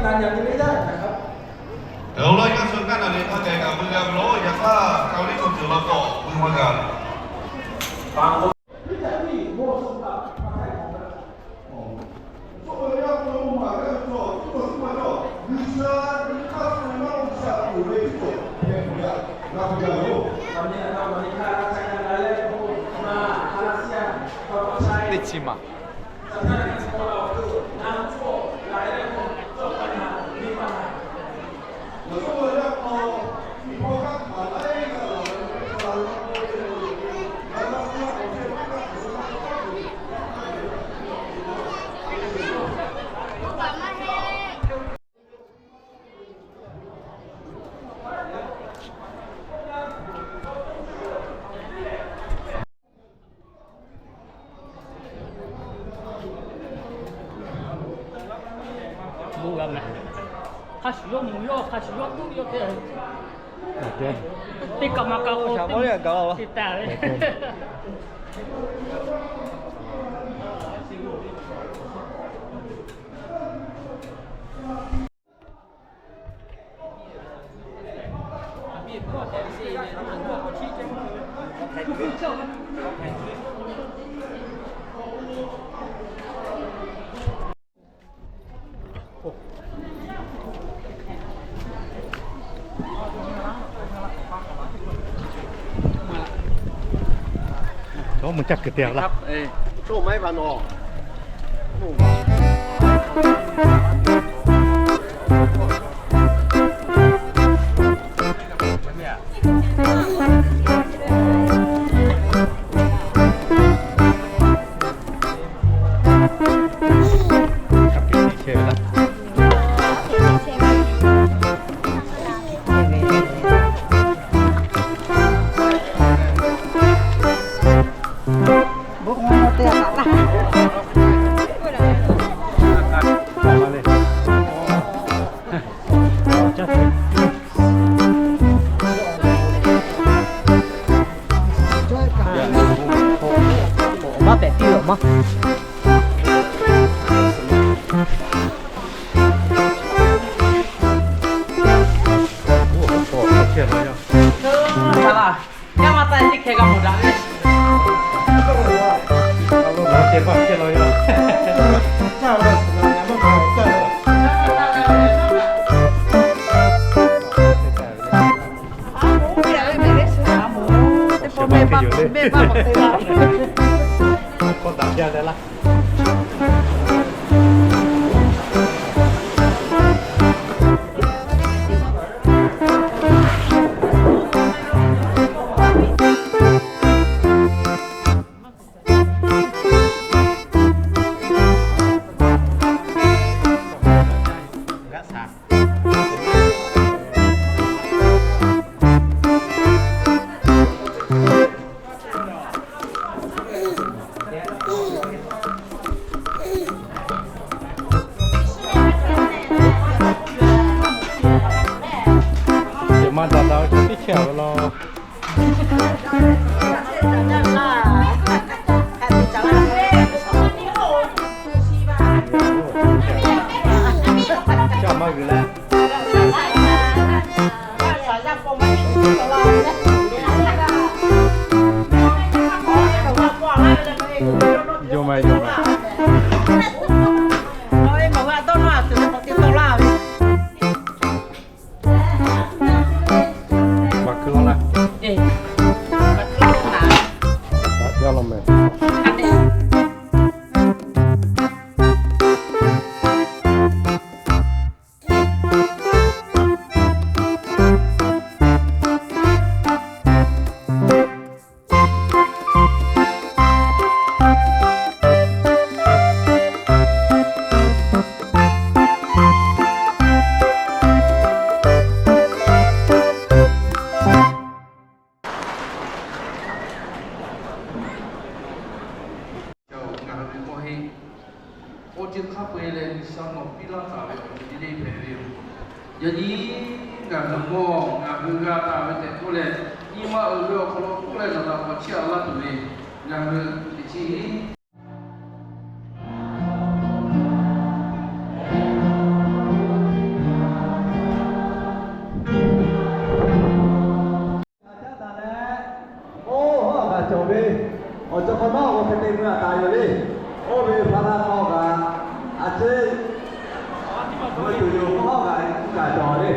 Awˬ lawn yaˇ suh kaˇ naˍ riˍ hk'a gaˬ kaꞈ mui g'a ve lo, yaꞈ hk'aˇ ka liˇ k'oˆ tuˬ law k'o mui maˇ g'a. Teˇ chi maˬ. Bon g'a meh. Hk'a shuˍ yawˇ mvuhˬ yawˇ, hk'a shuˍ yawˇ tuˆ yawˇ te. Teˇ kaꞈ maˇ kaꞈ k'o, shaˍ k'aw le gaˬ la. Te taˍ ve. Mui caˇ kuiˬ te laˇ. Maˇ pehꞈ piˇ ve maˇ. Yaˇ maˇ taˇ teˇ hkeh g'a mawˬ daꞈ ve. Maˇ daꞈ daꞈ ve chaw teˇ chehˇ a ve law. Caˇ maˇ g'uiˬ leh. Yawˇ meh yawˇ meh. Maˇ hkui laˇ laˇ. Maˇ hkui laˇ. Yaˇ law meh. Ngaˬ hui ve mawˇ heˆ. Awˬ ceuˬ hk'a peu-eˬ leh G'uiˬsha nawˬ piˇ laˇ taˍ ve awˬ ceuˬ teˇ deˇ hpehꞈ ve yoˬ. Yaꞈ nyi ngaˬ hui mawˇ ngaˬ hui g'a taˍ ve tehꞈ k'oˆ leh, nyi ma uiˍ ve awˬ hk'aw lo k'oˆ leh, naˬ taꞈ k'awꞈ chiˇ aꞈ laˇ tuˬ ve ngaˬ hui teˇ chiˇ heˆ. Teˇ meuˇ a taˍ yoˬ le. Oˇ ve hpaˇ laˇ k'awˇ kaꞈ, a ciˉ, meuˇ tuˬ yoˬ k'oˆ hawˉ kaꞈ, kaꞈ cawˬ le.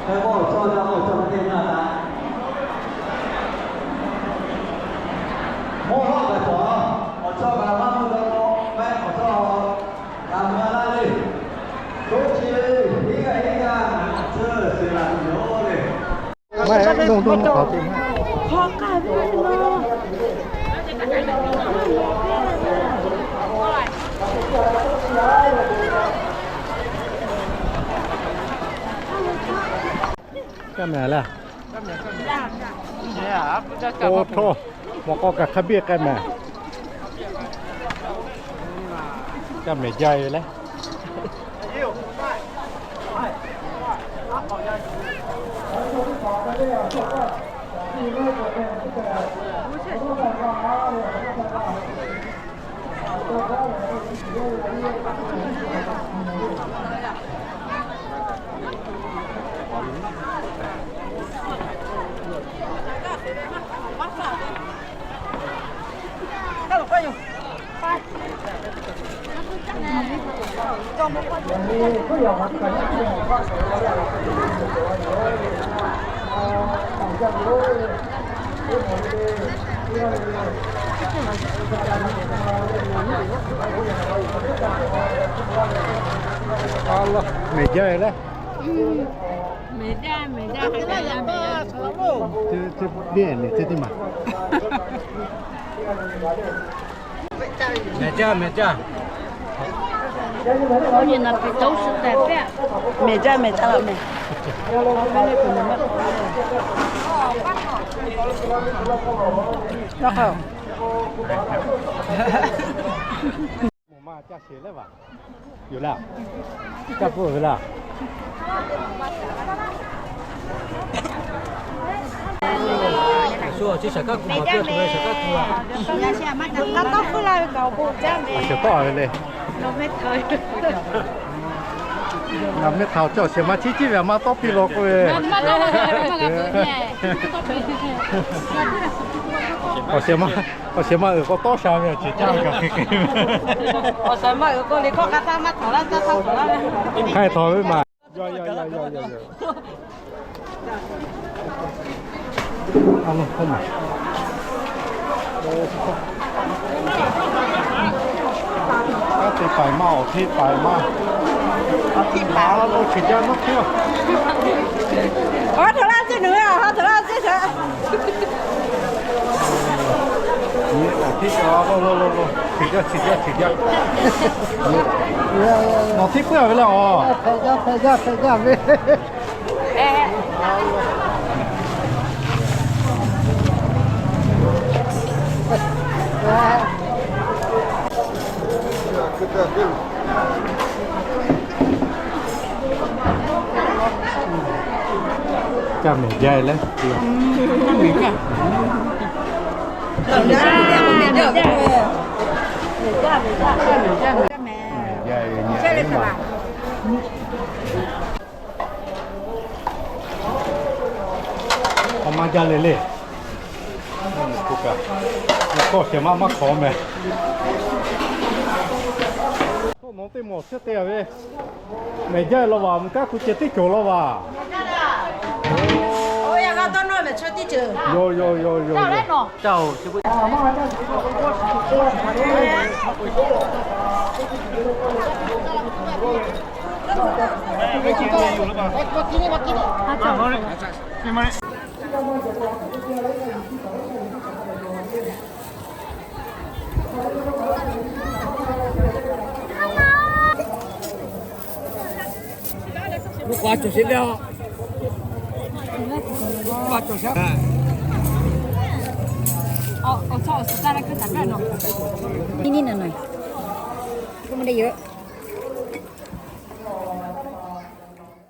Hk'e k'o awˬ chawˇ na k'o awˬ chawˇ teˇ meuˇ a taˍ. Mawˇ hawˉ kaꞈ cawˬ, awˬ chawˇ kaꞈ maˇ meuˇ dawˇ k'o, mehˆ awˬ chawˇ kaꞈ meuˇ a laˇ le. Toˉ chi ve, hiˉ g'aˇ hiˉ g'aˇ, awˬ chawˇ suh la tuˬ yoˬ le. Kaˇ mehˍ laˇ. Oˇ htawˇ, mawꞈ k'aw kaꞈ hk'a biˇ k'ai mehˍ. Kaˇ mehˍ jaˇ ve le. Mehˍ jaˇ le. Mehˍ jaˇ, mehˍ jaˇ, mehˍ jaˇ. Mehˍ jaˇ, mehˍ jaˇ. Mehˍ jaˇ, mehˍ jaˇ laˇ mehˍ. Moˍ ma caˇ sheˍ leh vaˬ. Yoˬ laˇ. Caˇ peuˬ ve laˇ. Awˬ shehˍ tawˆ ve le. Ngaˬ meh htaꞈ awˬ cawˬ shehˍ ma chiˉ ciˉ ve a maˇ tawˆ piˇ law k'oˆ ve. Awˬ shehˍ ma, awˬ shehˍ ma uiˍ k'o tawˇ sha ve awˬ ceuˬ caˇ ve kaꞈ hk'e hk'e ve. Awˬ shehˍ ma uiˍ k'o liꞈ hkawˇ hk'a htaˇ maˇ htawnˍ laˇ, caˇ htaˇ htawnˍ laˇ ve maˬ. Hk'aˬ htawnˍ ve maˬ. Aˉ te paiˍ maˇ, awˬ hteˇ paiˍ maˇ. Aˉ te paiˍ maˇ lo cheˬ jaˇ nawˉ hkiˉ. Haˉ htaꞈ laˇ ceˇ nuˬ ve, haˉ htaꞈ laˇ ceˇ htaꞈ. Awˬ hteˇ cawˬ lo lo lo lo, cheˬ jaˇ, cheˬ jaˇ, cheˬ jaˇ. Nawˬ hteˇ puiˉ a ve le a. Hpehꞈ jaˇ, hpehꞈ jaˇ, hpehꞈ jaˇ ve. Kaˇ mehˍ jaˇ leh. K'awꞈ maˇ jaˇ le le. K'awꞈ shehˍ ma maˇ hk'awꞈ mehˍ. Nawˬ teˇ mawˬ tsuhˇ te ve. Mehˍ jaˇ law vaˬ, mvuhˇ kaˉ hk'u ceh teˇ cawˬ law vaˬ. Yoˬ, yoˬ, yoˬ, yoˬ, yoˬ.